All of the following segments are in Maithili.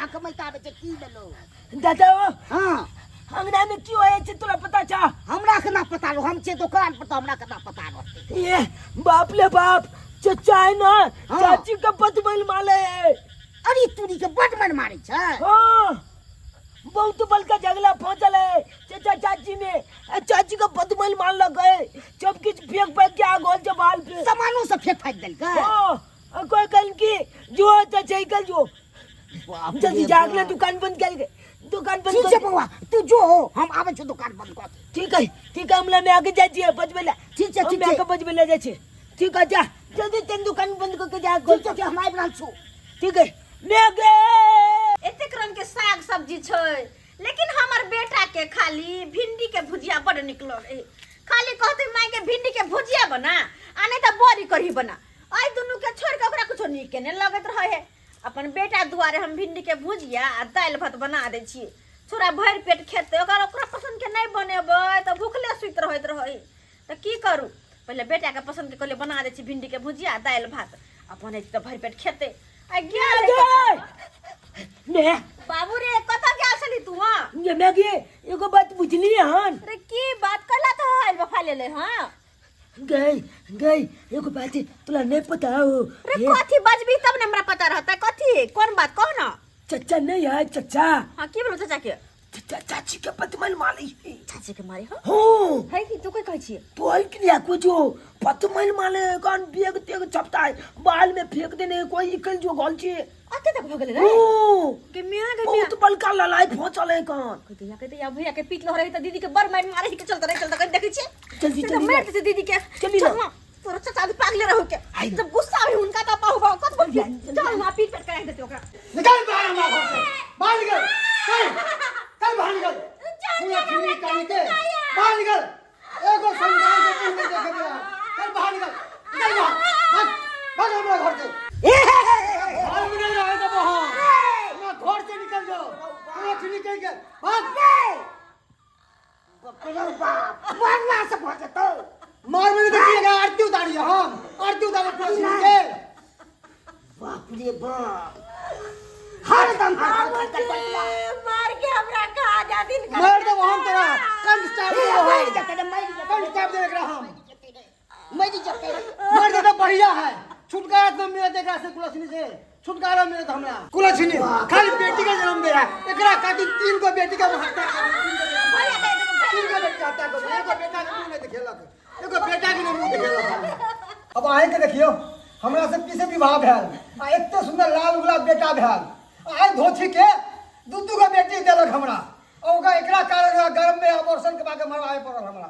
कहाँ कमैत आबै छै की भेलौ? दादा ओ हाँ। अंगना में की होय छै तोरा पता छा? हमरा केना पता रहो, हम छियै दोकान पर तऽ हमरा केना पता रहतै? ये बाप ले बाप, चचा है ना। हाँ। चाची के बदमल माले है। अरे तूरी के बड मन मारै छै। हाँ, बहुत बड़का झगड़ा फंसल है चचा चाची में। चाची का बदमल मार लग गए, सब किछ फेंक फेंक के आ गोल छै बाल पे। सामानो सब फेंक फाक देलकै। हाँ, आ कोई कल की जो चाचा निकल जो। बाप रे जल्दी जाग ले, बाप। दुकान बंद कर के, दुकान बंद ठीक कर छै के। बौआ, तू जो, हम आबै छी दुकान बंद कऽ के। ठीक है, ठीक है, हमरा में आगे जाय छियै बजबै ला। ठीक छै, हम ठीक आगे छै। बजबै ला जाय छियै। ठीक है, जा जल्दी तेन दुकान बंद कर के जा। ठीक छै, हम आबि रहल छी। ठीक है, मैं आगे। एतेक रंग के साग सब्जी छै, लेकिन हमर बेटा के खाली भिंडी के भुजिया बड़ निक लगे। खाली कहते माय के भिंडी के भुजिया बना आ नहीं तो बड़ी कढ़ी बना। एहि दुनू के छोड़ के ओकरा कुछो नीक के नहीं लगैत रहे है। अपन बेटा दुआरे हम भिंडी के भुजिया आ दालि भात बना दै छियै, छोरा भरि पेट खेतै। अगर ओकरा पसंद के नहीं बनेबै तऽ भूखले सुति रहैत रहै। तऽ की करू, पहिले बेटा के पसंद के कहलियै बना दै छी भिंडी के भुजिया आ दालि भात, आ बनै छै तऽ भरि पेट खेतै। आ गेल है ने बाबू रे, कतऽ गेल छली तू? हाँ ये मैगी, एगो बात बुझली हन? अरे की बात कहला तऽ आइल बफा लेले? हाँ गई गई, एगो बात है, तोला नहीं पता हो। अरे कथी बजबी तब ने हमरा पता रहता, कथी कोन बात कहो ना। चचा नहीं है चचा। हाँ, की बोलो चचा के? चचा चाची के पतमल माली है। चाची के मारे? हो हो है कि तू कोई कहै छी? तो है कि नहीं कुछ हो पतमल माले कौन बेग तेग छपता है बाल में फेंक देने कोई निकल जो गल छी। अते तक भऽ गेलै रे? हो। के मियां के मियां बहुत बड़का लड़ाई फंसल है कौन। कहते या कहते या भैया के पीट लो रही त दीदी के बड़ मार मारे के चलता रहे चलता कहीं देखै छी। जल्दी तो जल्दी मार देते दीदी के। जल्दी ना। चल ना, तोरा चचा के पागले रहो के। आई। जब गुस्सा आवे हुनका त पाहु बाहु कत बोल जल्दी, चल वहां पीट पीट के रख देते ओकरा। निकल बाहर हमरा घर से, बाहर निकल, चल चल बाहर निकल। पूरा फिल्मी कहानी के बाहर निकल। एगो संतान के मुंह में देखे दिया, चल बाहर निकल, निकल बाहर, भाग भाग हमरा घर से। घर में नहीं रहेगा बाहर, हमरा घर से निकल जाओ। पूरा फिल्मी कह के भाग। बाप बाप, मरला से भऽ जेतौ। मार में देखिएगा आरती उतारी, हम आरती उतारे पूरा फिल्मी के। बाप रे बाप, हरदम हर हर कर कर कर। मार के हमरा खा जा दिन। मार देबो हम तोरा, कंठ चाप देबो मरि हम। जेतै रे, मरि जेतै। कंठ चाप देबो एकरा हम। मरि जेतै रे। मर जेतै बढ़िया है, छुटकारा तो मिलत एकरा से, कुलक्षणी से छुटकारा मिलत हमरा। कुलक्षणी खाली बेटी के जन्म दे है, एकरा खातिर तीन गो बेटी के हम हत्या कर, तीन गो बेटी के हत्या कर, एगो बेटा के मुंह नहीं देखेलक, एगो बेटा के नहीं मुंह देखेलक। अब अहीं के देखियो, हमरा से पीछे विवाह भेल आ एते सुंदर लाल गुलाब बेटा भेल, आ आइ धोती के दू दू गो बेटी देलक हमरा। आ ओकरा एकरा कारण ओकरा गर्भ में अबॉर्शन के बाद मरवाए पड़ल हमरा।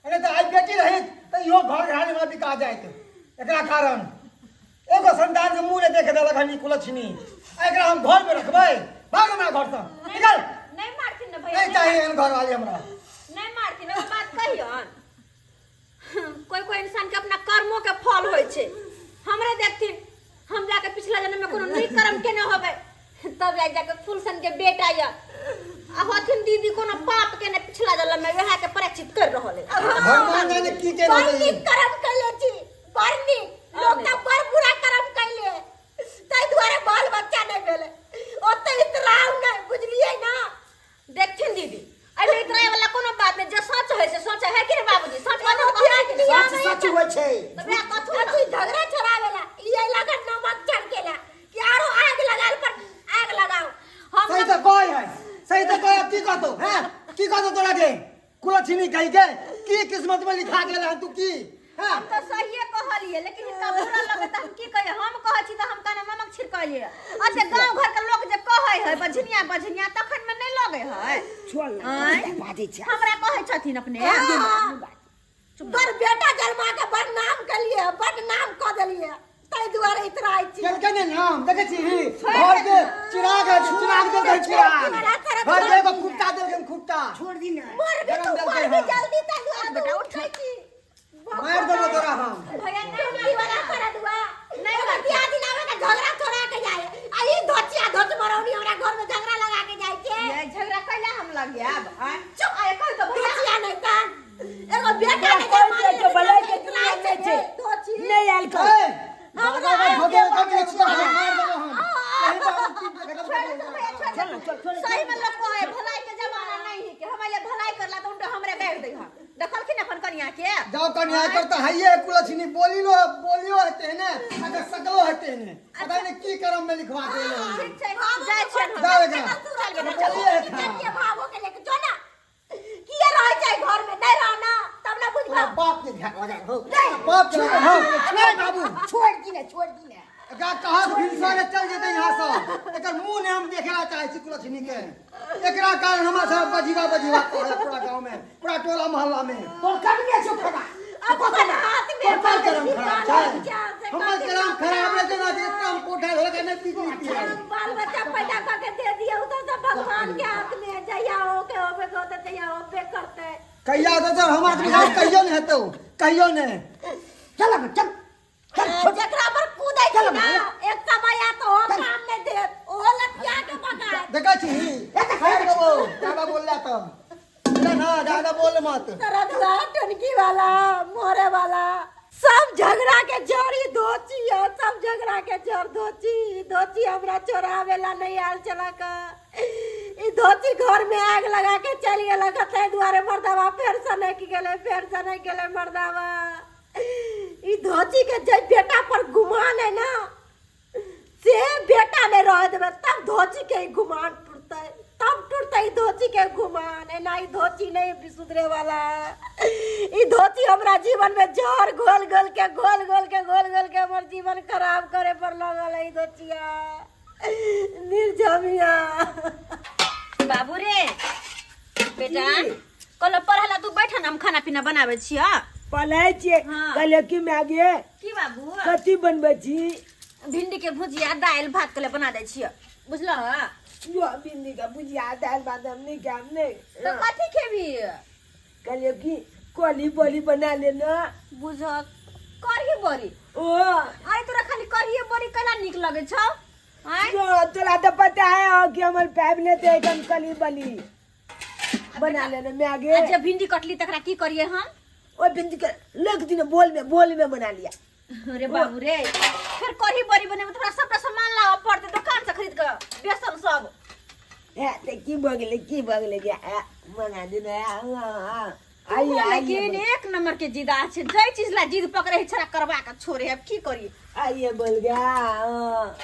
अरे तऽ आइ बेटी रहित तऽ इहो घर घरानी हमरा बिका जाइत। एकरा कारण एगो संतान के मुंह नहि देखे देलक हन ई कुलक्षणी। आ एकरा हम घर में रखबै? भाग हमरा घर से, निकल। नहीं मारथिन ना भैया। नहीं चाहिए एहन घर वाली हमरा। नहीं मारथिन, एगो बात कहियन, कोई कोई इंसान के अपना कर्मों के फल होइ छै। हमरे देखथिन, हम जाके पिछला जन्म में कोनो नीक कर्म केने होबै तब जाके जाके फुलसन के बेटा या आ होथिन दीदी कोनो पाप केने पिछला जन्म में, वएह के प्रायश्चित कर रहल है। भगवान जाने की केने बड़ होबै। नीक कर्म कैले छी, बड़ नीक। लोक तऽ बड़ बुरा कर्म कैले, ताहि दुआरे बाल बच्चा नहि भेलै। ओते इतराव नहि, बुझलियै ना? देखथिन दीदी, एहिमे इतराय वाला कोनो बात नहि, जे सच है से सच है कि ने बाबूजी? सच बात हम कहबै कि नहि? सच सच होइ छै। तऽ वएह कथू ने। अथी झगड़ा छोड़ावेला ई अइला के नमक चढ़केला कि आरो आग लगाल पर आग लगाओ। हम सही तऽ कहै है, सही तऽ कहै। की कहतौ हैं, की कहतौ तोरा के कुलक्षणी कहि के? की किस्मत में लिखा गेल है तू की हैं? हम तऽ सहिए कहलियै, लेकिन हिनका बुरा लगै तऽ हम की कहियै? हम कहै छी तऽ हम कहने नमक छिड़कलियै। अच्छा गाँव घर के लोक जे कहै है बझनिया बझनिया, तखन में नहि लगै है? छोड़ ना। आँय? बाजै छै। हमरा कहै छथिन अपने। बड़ बेटा जन्मा के बड़ नाम केलिए, बड़ नाम कऽ देलिए, ताहि दुआरे इतराइ छी। केलकै ने नाम, देखै छी घर के चिराग है, चिराग देलकै, चिराग घर के एगो खुट्टा देलकै, खुट्टा। छोड़ दी ना। मरबी जन्म तू, देलकै। मरबी हँ। जल्दी, ताहि दुआरे बेटा, तू उठ। उठै छी। मारि देबो तोरा हम। भैया नहीं टोपी वाला करा दुआ नहीं एगो बियाह दिन आवे के झगड़ा छोड़ा के जाए, आ ई धोचिया धोच मरौनी हमरा घर में झगड़ा लगा के जाए छै। ये झगड़ा कैला हम लग गया अब आँय? चुप। आय कह तो भैया। धोचिया नहीं तान एगो बेटा के कोई जन्मा बेटा भलाई के दुनिया नहीं छै। धोची नहीं आयल कर। ए, झगड़ा के धोके के छिया, मार देबो हम। नहीं बाबू पीट के खत्म कर देबै। चल चल, सही में लोग कहे भलाई के जमाना नहीं है कि हमारे भलाई करला तो उनके हमरे गाड़ दे। हां, देखलखिन अपन कनिया के? जाओ कन्या कर तो हइये कुलछनी बोली लो, बोलियो हेते ने अगर सकलो हेते ने, पता नहीं की करम में लिखवा देले। ठीक छै, जाइ छियन हम। जाओ एकरा। चल बेटा, चल। बोलिए है खराब। चलिए भावो के लेके जो ना, किए रह जाए घर में, नहीं रहना तब ना बुझबा। तोरा बाप के ध्यान लगा हो, बाप के लगा हो। नहीं बाबू, छोड़ दी ना, छोड़ दी ना। एकरा कहा भिनसरे चल जेते यहाँ से, एकर मुंह ने हम देखेला चाहे छी कुलछनी के। एकरा कारण हमरा सब बजीवा बजीवा करे पूरा गांव में, पूरा टोला मोहल्ला में। तोर कभी छो खड़ा अपन हाथ में तोर करम खराब छै, से हमर करम खराब रहते ना, इतना हम कोठा धोला के नहीं पीती पिए। बाल बच्चा पैदा करके दे दिया उ तो सब भगवान के हाथ में है, जहिया हो के होबे के होते तहिया होबे करते। कहिया होतौ सर हमरा तो बुझाइ कहियो नहीं हेतौ, कहियो नहीं। चल अब, चल चल, छोड़। जकरा पर कूदै छी चल ना, एक समय आ तो हो काम नहीं देत, ओहो लतिया के पकाए। देखै छी बाबू ज्यादा बोल तो ना, ज्यादा बोल मत। तरदुआ टनकी वाला मोरे वाला सब झगड़ा के जड़ी धोची है, सब झगड़ा के जड़ धोची धोची। हमरा चोरावेला नहीं आयल चला का, ई धोची घर में आग लगा के चल गेलक, ताहि दुआरे मर्दावा फेर सनकि गेलै, फेर सनकि गेलै मर्दावा। ई धोची के जे बेटा पर गुमान है ना, से बेटा नहीं रह देबै तब धोची के ई गुमान टूटतै, तब टूटतै ई धोची के गुमान। एना ई धोची नहीं सुधरे वाला है। ई धोती हमरा जीवन में जहर घोल घोल के, घोल घोल के, घोल घोल के हमर जीवन खराब करे पर लगल है ई धोतिया निर्जमिया। बाबू रे बेटा, कल पढ़ला तू बैठ ना, हम खाना पीना बनाबै छियै। पढ़ै छियै। हाँ। कहलियै कि माय गे, की बाबू? कथी बनबै छी? भिंडी के भुजिया दालि भात कले बना दै छियै, बुझलह? जो भिंडी के भुजिया दालि भात हम नहीं खायब नहीं। तऽ कथी खेबही? कहलियै कि कली बड़ी बना लेना। बुझ, कढ़ी बड़ी? ओ। अरे तोरा खाली कढ़िए बड़ी केना नीक लगै छौ आँय? जो तोरा तो पता है हो कि हमर फैमिली तो एकदम कली बली बना लेना मैं आगे। आ जे भिंडी कटली तकरा की करिए हम? ओ भिंडी के लग दिन बोल में बना लिया। अरे बाबू रे, फिर कढ़ी बड़ी बनेबै तऽ तोरा सबटा सामान लाबऽ पड़तै दोकान से खरीद कऽ, बेसन सब। है ते की भऽ गेलै, की भऽ गेलै गे? आ, मंगा देना। हाँ, आइए आइए। लेकिन एक नंबर के जिदा छै, जै चीज ला जिद पकड़े है छड़ा करवा के छोड़े। अब की करी? आइए बोल गया, हाँ।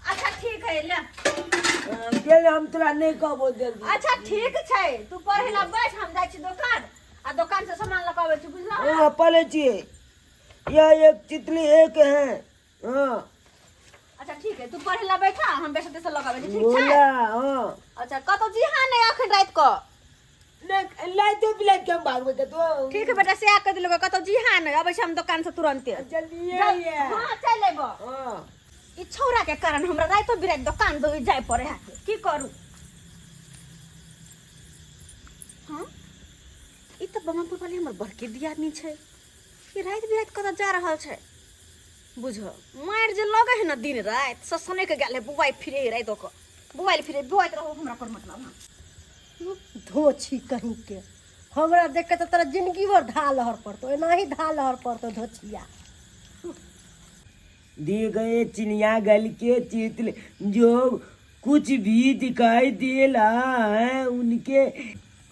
अच्छा ठीक है, ले। हाँ, चल, हम तोरा नहीं कहबो जल्दी। अच्छा ठीक छै, तू पढ़े ला बैठ, हम जाइ छी दोकान आ दोकान से सामान लऽ कऽ अबै छी, बुझलह? हाँ, पढ़े छियै। यह एक तितली एक है, हाँ। अच्छा ठीक है, तू पढ़े ला बैठा, हम बेसन तेसन लऽ कऽ अबै छी, ठीक छै? बोला, हाँ। अच्छा, कतौ जी हाँ नहीं अखन राति कऽ। नहीं, लाइटो बिलाइट के हम भागबे तो। ठीक है बेटा, से आ कऽ देलक, कतौ जी हाँ नहीं, अबै छी हम दोकान से तुरंते। जल्दी ये। हाँ, चलि अयबो। हाँ। ई छौड़ा के कारण हमरा रातिो बिराति दोकान दो जाय पड़े है, की करू? हाँ, ई तऽ बमनपुर वाली हमर बड़की दियादनी छै, ई राति बिराति कतऽ जा रहल छै? बुझ मारि जे लगे है ना दिन राति ससने के गेल है, बुआइ फिरे राति के बुआइल फिरे, बुआइत रहो, हमरा पर मतलब। हाँ। धोछी कहीं के, हमरा देख के तऽ तोरा जिंदगी भर धा लहर पड़तो, एनाही धा लहर पड़तो धोछिया। दिए गए चिड़ियाघर के चित्र जो कुछ भी दिखाई दे रहा है उनके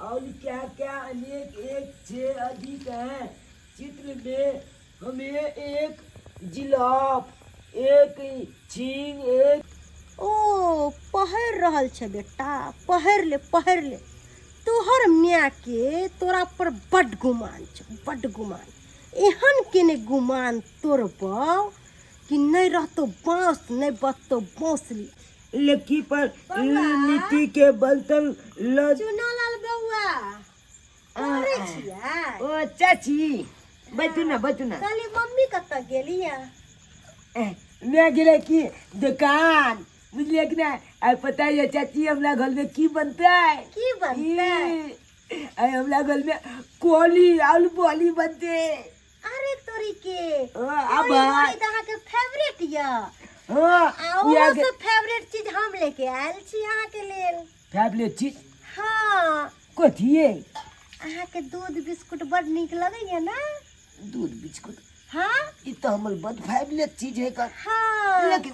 और क्या क्या अनेक एक से अधिक है। चित्र में हमें एक जिलाफ, एक छींग, एक ओ पहर रहल छै बेटा, पहर ले, पहर ले। तोहर माय के तोरा पर बड गुमान छौ, बड गुमान। एहन केने गुमान तोर बाव कि नहीं रहतो बांस, नहीं बचतो बांसली। लड़की पर मिट्टी के बर्तन ल चुनालाल बौआ, पढ़ै छियै? ओ चाची, बैठू ना, बैठू ना। कहली मम्मी कतऽ गेली या? मैं गेलै कि दुकान, बुझलियै कि नहीं? आइ पता है चाची हमरा घर में की बनतै? की बनतै? ई, आइ हमरा घर में कोली आलू बोली बनतै। अरे तोरी के! हाँ, आब। कोली बोली तऽ अहाँके फेवरेट यऽ। हाँ। आ ओहो से फेवरेट चीज हम लेके आयल छी अहाँके लेल। फेवरेट चीज? हाँ। कथी है? अहाँके दूध बिस्कुट बड नीक लगैया ना? दूध बिस्कुट? हाँ। ई तऽ हमर बड फेवरेट चीज है कर। हाँ। लेकिन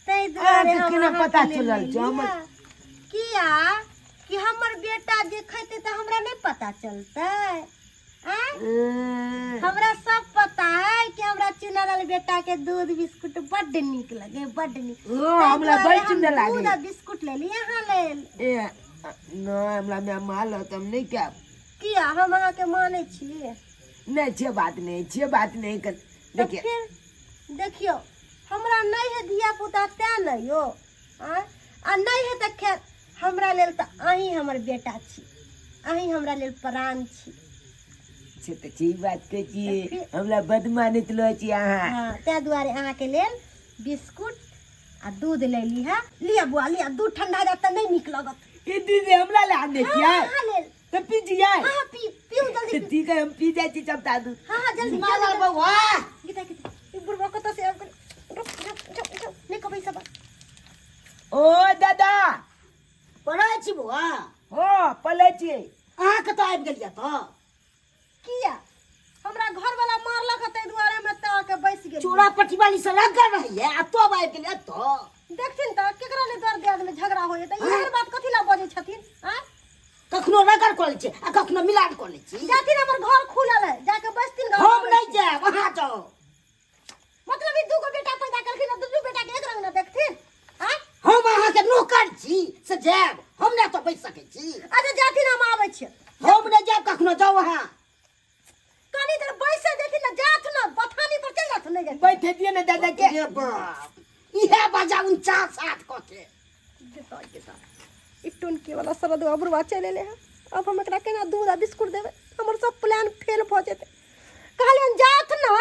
ताहि दुआरे अहाँके हम केना अहाँके पता लेल चलल छै लेली हमर? हँ। किया कि हमर बेटा जे खेतै तऽ हमरा नहि पता चलतै आँय? हमरा सब पता है कि हमरा चुनालाल बेटा के दूध बिस्कुट बड्ड नीक लगे बड्ड नीक ओ ताहि हमरा दुआरे बड़ हम सुन्दर दूध लागे आ बिस्कुट लेली अहाँ लेल ए नहि हमरा माय माल होत हम नहि खायब किया हम अहाँके मानै छी नहि छै बात नहि छै बात नहि कर तऽ देखिए फिर देखियौ हमरा नहि है धिया पुता तें ने यौ आँय आ नहि है तऽ खैर हमरा लेल तऽ अहीं हमर बेटा छी अहीं हमरा लेल प्राण छी से तऽ ठीक बात कहै छियै हमरा बड मानैत रहै छी अहाँ हाँ ताहि दुआरे अहाँके लेल बिस्कुट आ दूध ले लिहा लिअ बुआ लिअ दूध ठंडा जायत तऽ नहि नीक लगत ई दूध हमरा लए आनने हाँ छियै अहाँ लेल तऽ पी जियै हाँ हाँ पी पीऊ जल्दी तऽ पीऊ ठीक है हम पी जाइ छी सबटा दूध हाँ हाँ जल्दी माला जल्दी बौआ गीता गीता ई बुढ़बा कतऽ से आबि गेल रुक रुक रुक रुक नहि कहबै सब ओ दादा पढ़ै छी बौआ हो पलै छी अहाँ कतऽ आबि गेलियै तऽ किया हमरा घर वाला मारलक ताहि दुआरे हम एतऽ आके बैस गेलियै चोरा पटिवाली से लगल रहैया आ तब आबि गेलियै एतऽ देखथिन तऽ केकरा ले दर दियाद में झगड़ा होइए तऽ एहन बात कथी ला बजै छथिन आँय कखनो रगड़ कऽ लै छी आ कखनो मिलान कऽ लै छी जाथिन हमर घर खुलल है जाके बैसथिन घर हम नहि जायब अहाँ जाउ मतलब ई दूगो बेटा पैदा केलखिन आ दुनू बेटा के एक रंग न देखथिन आँय हम अहाँके नौकर छी से जायब हम नहि एतऽ बैस सकै छी अच्छा जाथिन हम आबै छियै हम नहि जायब कखनो जाउ अहाँ कनी देर बैसे देथिन ना जाथ ना बथानी पर चल जाथ नहीं जाथ बैठे दिए ना दादा के रे बाप इहे बजा 49 कऽ के गिता गिता ई टोनकी वाला सरदवा बुढ़वा चलि एलै हँ अब हम एकरा केना दूध आ बिस्कुट देबै हमर सब प्लान फेल भऽ जेतै कहलियनि जाथ ना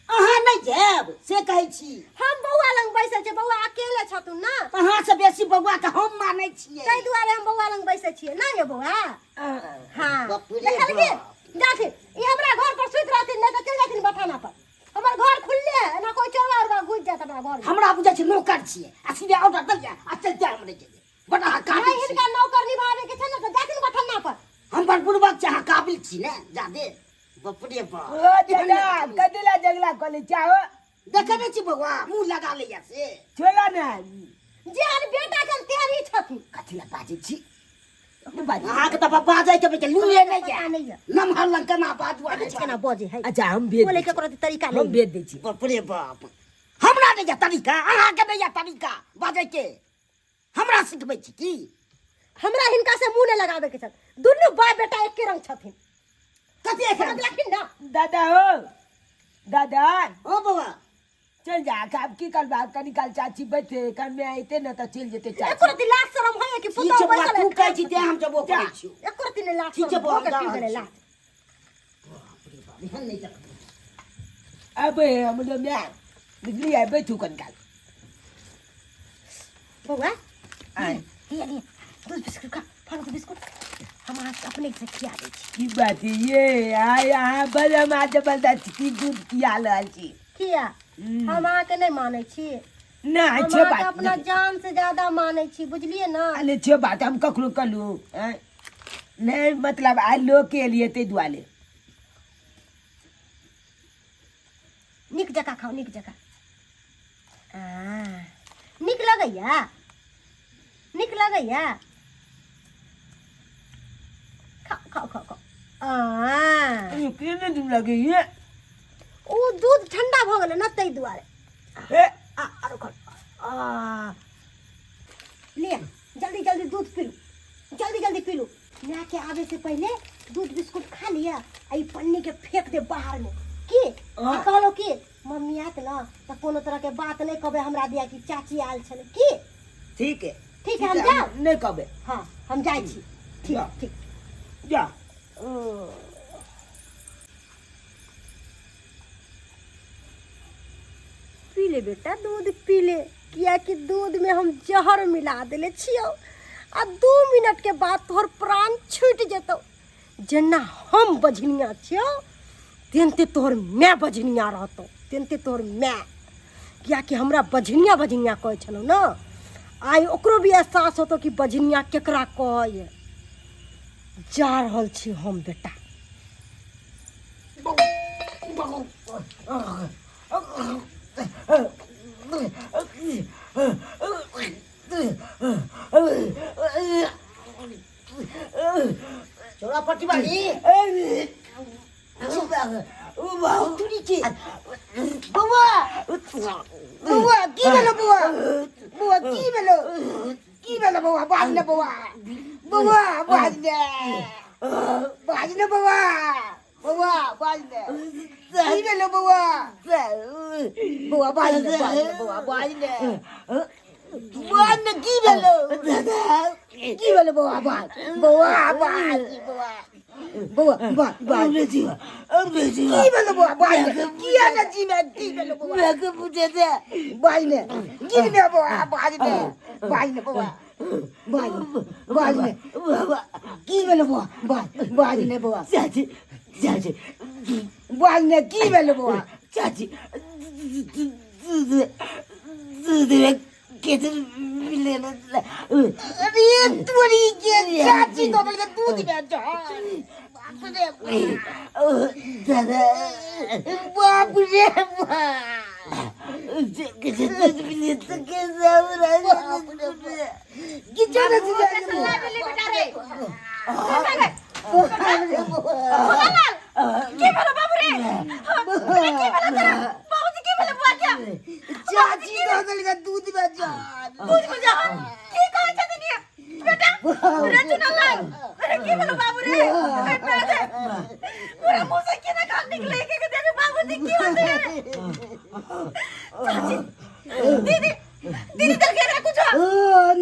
अहाँ नहि जायब से कहै छी हम बौआ लग बैसल छियै बौआ अकेले छथुन ना अहाँ से बेसी बौआ के हम मानै छियै ताहि दुआरे हम बौआ लग बैसै छियै ना ये बौआ हाँ बाप रे देखलखिन बाप। जाथिन ई हमरा घर पर सुति रहथिन नहि तऽ चलि जाथिन बथाना पर हमर घर खुलले है एना कोई चोरवा उरवा घुसि जायत हमरा घर में हमरा बुझै छै नौकर छियै आ सीधे ऑर्डर देलियै आ चलते हम नहि जेबै बड़ अहाँ काबिल नहीं छी हिनका नौकर निभावे के छै ने तऽ जाथिन बथाना पर हम बड़ बुड़बक छी अहाँ काबिल छी ने जादे बाप रे बाप ओ दादा कदिला झगड़ा कऽ लै चाहो देखै नहि छी बौआ मुँह लगा लैया से छोड़ा ने जेहन बेटा छनि तेहन ई छथिन कथी लए बाजै छी नहि बाजू अहाँके तऽ बाजै के बेटे लूए नहि पता जाय नहि यऽ। नमहर लग केना बाजू आबै छै केना बजै है अच्छा हम भेज बोले दै के छी। कोनो तरीका हम नहीं भेज दै छी बाप रे बाप हमरा नहि यऽ तरीका अहाँके नहि यऽ तरीका बाजै के हमरा सिखबै छी की हमरा हिनका से मुंह नहि लगाबे के छल दुनू बाप बेटा एके रंग छथिन कथी एके रंग? समझलखिन ना दादा हो दादा ओ बौआ चल जा आब की करबा कनी काल चाची बैठे कान में आइते न तऽ चलि जेतै एको चाची रति लाज शरम होइए कि ठीक पुतहु छै बौआ बैसल तू है कहै छी तें हम जबो करै छियौ एको रति नहि लाज ठीक छै शरम बौआ, भऽ के जा पी रहल गेलै छी। लाज बाप रे बाप एहन नहि देखबै अबे हमरो माय बुझलियै बैठू कनी काल बौआ आय लिअ लिअ दूध बिस्कुट खा फल बिस्कुट हम अहाँके अपने से खिया दै छी की बात है ये आय अहाँ बड़ हमरा जबरदस्ती की दूध पिया रहल छी किया हम अहाँके नहि मानै छी नहि हम छै अहाँके बात अपना नहि। जान से ज्यादा मानै छी बुझलियै ने अरे छै बात हम कखनो कहलहुँ आँय? नहि मतलब आइ लोक के एलियै ताहि दुआरे नीक जकाँ खाउ नीक जकाँ आ नीक लगैया नीक लगैया खाउ खाउ खाउ खाउ आ ई केने दूध लगैया ओ दूध ठंडा भऽ गेलै ने ताहि दुआरे ए आ आरो खाउ आ लिअ जल्दी जल्दी दूध पीलू जल्दी जल्दी पीलू माय के आवे से पहले दूध बिस्कुट खा लिया आ ई पन्नी के फेंक दे बाहर में की आ कहलो कि मम्मी आत ना तऽ कोनो तरह के बात नहीं कहबे हमरा दिया कि चाची आयल छलै की ठीक है ठीक है हम जाओ नहीं कहबे हाँ हम जाइ छी ठीक जा। ठीक जा पी ले बेटा दूध पी ले कियाकि दूध में हम जहर मिला देले छियौ आ 2 मिनट के बाद तोहर प्राण छूटि जेतौ जेना हम बझनिया छियौ तेनते तोहर माय बझनिया रहतौ तेनते तोहर माय कियाकि हमरा बझनिया बझनिया कहै छलौ ने आइ ओकरो भी एहसास होतौ कि बझनिया केकरा कहैए जा रहल छी हम बेटा चौड़ा पट्टी वाली तुरी के बौआ बौआ की भेलो बौआ बौआ की भेलो की भेलो बौआ बाज ने बौआ बौआ बाज ने बाज ने बौआ बौआ बाज ने की भेलो बौआ बौआ बाज ने बाज ने बौआ बाज ने बाज ने की भेलो की भेलो बौआ बाज बौआ बाज बौआ बौआ बाज बाज की भेलो बौआ बाज ने किया ने जी में की भेलो बौआ बाज ने गिर ने बौआ बाज ने बाज ने बौआ बाज बाज ने की भेलो बौआ बाज बाज ने बौआ चाची चाची बाज ने की भेलो बौआ चाची दूध दूध में केसर मिलेला अरे तोरी के चाची तो बोल के दूध में जा बाप रे दादा बाप रे बाप केसर दूध मिले तो कैसा हो रहा है किछो ने बेटा रे की भेलो बाबू रे की भेलो तोरा बाबूजी की भेलो बुआ के चाची तो बोल के दूध में जा दूध में जा की कहै छथिन ये बेटा रे चुनलाल अरे की भेलो बाबू रे पूरा मुंह से केना गाल निकले के के देखे बाबूजी की होते है चाची दीदी दीदी दल के रे कुछ ओ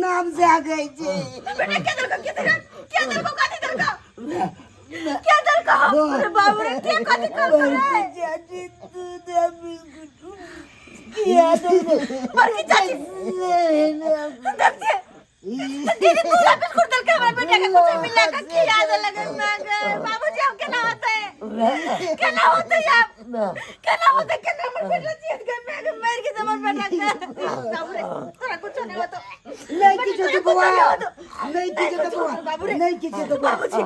नाम से आ गई छे बेटा क्या दल को क्या दल क्या दल को काटी दल को क्या दल को अरे बाबू रे क्या काटी कर रे चाची दूध बिस्कुट किया तो बड़की चाची दर्जी दीदी तू ला बिस्कुट दल के हमारे बेटा के कुछ मिला का की याद लगे मैं बाबूजी हम केना होते केना होते आप केना होते केना हमर बेटा जीत गए मैं के मर के हमर बेटा के बाबू रे तोरा कुछ नहीं होतो नहीं किछो तो बौआ नहीं किछो तो बौआ बाबू रे नहीं किछो तो बौआ बाबूजी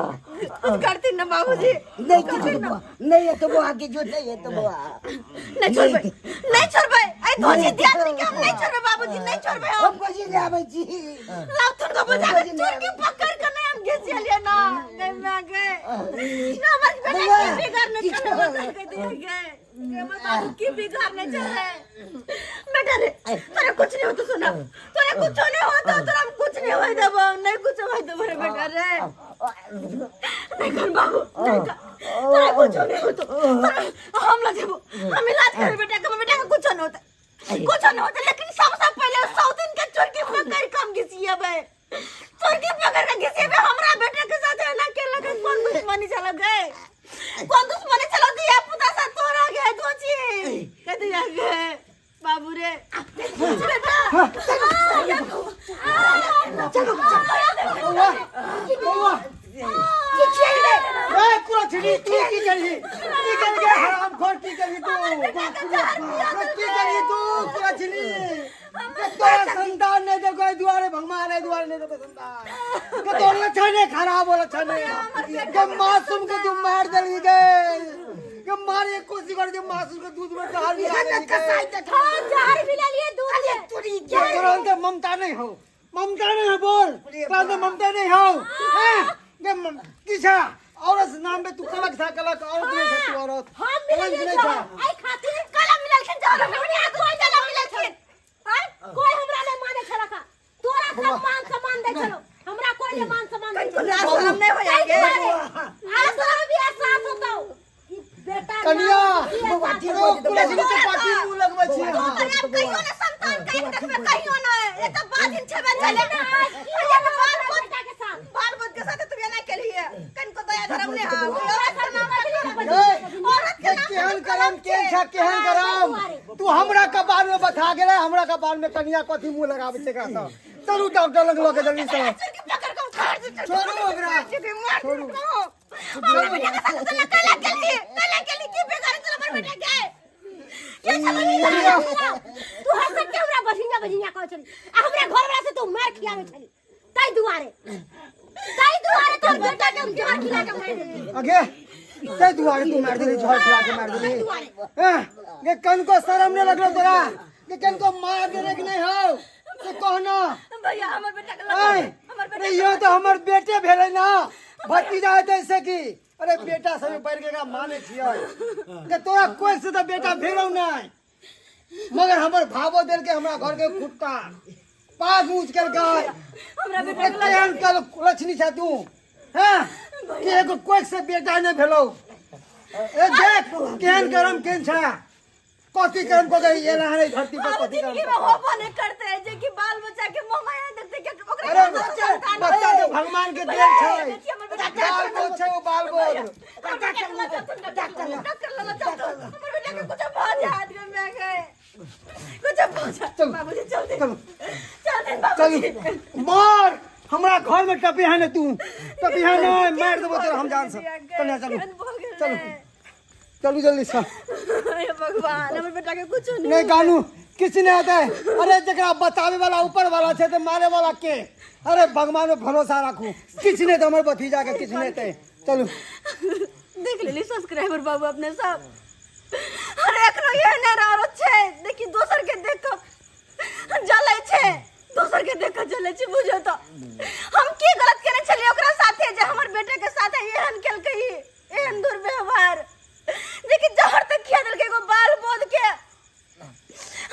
कुछ करती ना बाबूजी नहीं किछो तो बौआ नहीं है तो बौआ किछो नहीं है तो बौआ नहीं छोड़बे नहीं छोड़बे ऐ धोजी दिया के हम नहीं छोड़बे बाबूजी नहीं छोड़बे हम हम कोसी ले आबै छी लाउथुन को बजा के चोर के पकड़ के नहीं हम घिस लिए ना गए मैं गए ना बस बेटा की बिगाड़ नहीं चल बता के दिए गए के हमर बाबू की बिगाड़ नहीं चल रहे बेटा रे तोरा कुछ नहीं होतो सुना तोरा कुछ नहीं होतो तोरा हम कुछ नहीं होय देबो नहीं कुछ होय देबो रे बेटा रे नहीं कर बाबू नहीं कर तोरा कुछ नहीं होतो तोरा हम ला देबो हम इलाज करे बेटा के बेटा के कुछ नहीं होता कुछ नहीं होता लेकिन सबसे पहले 100 दिन के चोरकी पकड़ के हम घिसिएबे चोरकी पकड़ के घिसिएबे हमरा बेटा के साथ एना के लगे कौन दुश्मनी चला गए कौन दुश्मनी चला दिया पुता सा तोरा गए दोची कह दिया गए बाबू रे बेटा चलो बौआ बौआ ए कुलछनी तू की करही की कर के हरामखोर की करही तू की करही तू कुलछनी के तोरा संतान नहीं देखो ए दुआरे भगवान है दुआरे नहीं देखो संतान के तोर लक्षण है खराब हो लक्षण है के मासूम के तू मार देली के के मारे कोशिश कर दे मासूम के दूध में जहर मिला देली के। कसाई देख हाँ जहर मिला लिए दूध में तोरी के तोरा अंदर ममता नहीं हो ममता नहीं हो बोल तोरा अंदर ममता नहीं हो हैं के किछा औरत नाम पे तू कलक था कलक औरत नहीं था तू औरत हम मिला कलंक लिए नहीं जहर था आई खातिर काला मिलल खिन जहर हमरा कोई जला मिलल खिन आय कोई हमरा नहीं माने छला का तोरा सब मान सम्मान दे छलो हमरा कोई नहीं मान सम्मान दे छलो लाज शरम नहीं हो जाएंगे आज तोरा भी एहसास होतो कि बेटा कनिया बौआ ठीक ओ कुलछनी के पाटी मुंह लगबै छी तो आप कहियो ना संतान का एक देखबे कहियो ना ये तो बाजिन छेबे चले ना ये तो बाल बोत बेटा के साथ बाल बोत के साथ तू एना केलिए कनको दया धर्म ने हां औरत के नाम ए, औरत के के नाम केहन करम केहन छा केहन करम तू हमरा कपार में बथा गेलै हमरा कपार में कनिया कथी मुंह लगाबै छै एकरा सब चलू डॉक्टर लग लऽ के जल्दी से के पकड़ के उखाड़ दे छोड़ू ओकरा छोड़ू हमरा बेटा के साथ चला कैला केली कैला केली की बेगार चला हमर बेटा के के चला तू हर सकते हमरा बझिया बझिया कहै छली आ हमरा घर वाला से तू मार खियाबै छली ताहि दुआरे ताहि दुआरे तोर बेटा के हम जहर खिला के मारि देली अगे ते दुआरे तू मार देली झोर खिला के मार देली हैं गे कनको शरम नहीं लगलो तोरा कि किनको माया दे कि नहीं हो से कहना। भैया हमर बेटा के ऐ, लगा हमर बेटा अरे यो तो हमर बेटे भेलै ना, भतीजा हेतै से की? अरे बेटा सब बढ़ि के एकरा मानै छियै के तोरा कोई से तो बेटा भेलौ नहीं, मगर हमर भावो देल के हमरा घर के खुट्टा पाग ऊँच केलकै। हमरा बेटा के लगा केहन कल लक्ष्मी छै तू हैं कि एगो कोई से बेटा नहीं भेलौ? ए देख केहन करम केहन छै, कथी करम को गई एना है धरती पर अब कथी करम। जिंदगी में होबो नहीं करते जे कि बाल बच्चा के मोह माया देखते के ओकरा अरे के बच्चा संतान बच्चा होय। तो भगवान के भैया, देन छै। देखिए हमर बेटा के बाल बोध छै ओ बाल बोध। डॉक्टर लगा चलथुन, डॉक्टर लगा चलथुन। हमर बेटा के कुछ भऽ जायत गे माय गे, कुछ भऽ जायत। चलू। बाबूजी चलते चलू। चलते बाबूजी। चलू मार हमरा घर में टपी है ने तू टपी है ने, मार देबो तोरा हम जान से। चल चलू चलू चलू जल्दी से। हे भगवान हमर बेटा के कुछ नहीं। नहीं गानू किसी नहीं आता है। अरे जकरा बतावे वाला ऊपर वाला छै तो मारे वाला के? अरे भगवान में भरोसा राखू, किसी नहीं तो हमर भतीजा के किसी नहीं ते। चलू देख लेली सब्सक्राइबर बाबू अपने सब। अरे एखनो एहन औरत छै देखी दोसर के देख कऽ जलै छै, दोसर के देख कऽ जलै छै। बुझो तो हम की गलत केने छलियै ओकरा साथे जे हमर बेटा के साथे एहन केलकै, एहन दुर्व्यवहार। देखी जहर तक खिया देलकै एगो बाल बोध के।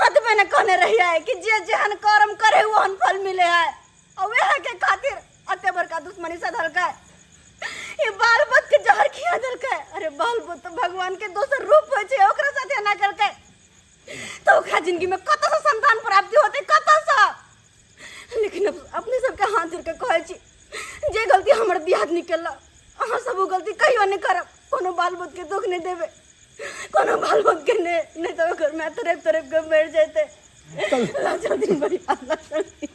हद में ने कहने रहियै कि जे जेहन कर्म करे ओहन फल मिले है, और वह के खातिर अते बड़का दुश्मनी सधलकै, ये बाल बोध के जहर खिया देलकै। अरे बाल बोध तो भगवान के दोसर रूप होइ छै, ओकरा साथे एना केलकै तो ओकरा जिंदगी में कतऽ से संतान प्राप्ति होतै, कतऽ से? लेकिन अब अपने सबके हाथ जोड़ के कहै छी जे गलती हमर दियादनी केलक अहाँ सब ओ गलती कहियो नहि करब। कोनो बाल बोध के दुख नहि देबै, कोनो बाल बोध के नहि, नहि तऽ ओकर माय तड़पि तड़पि के मरि जेतै। ला जल्दी भैया, ला जल्दी।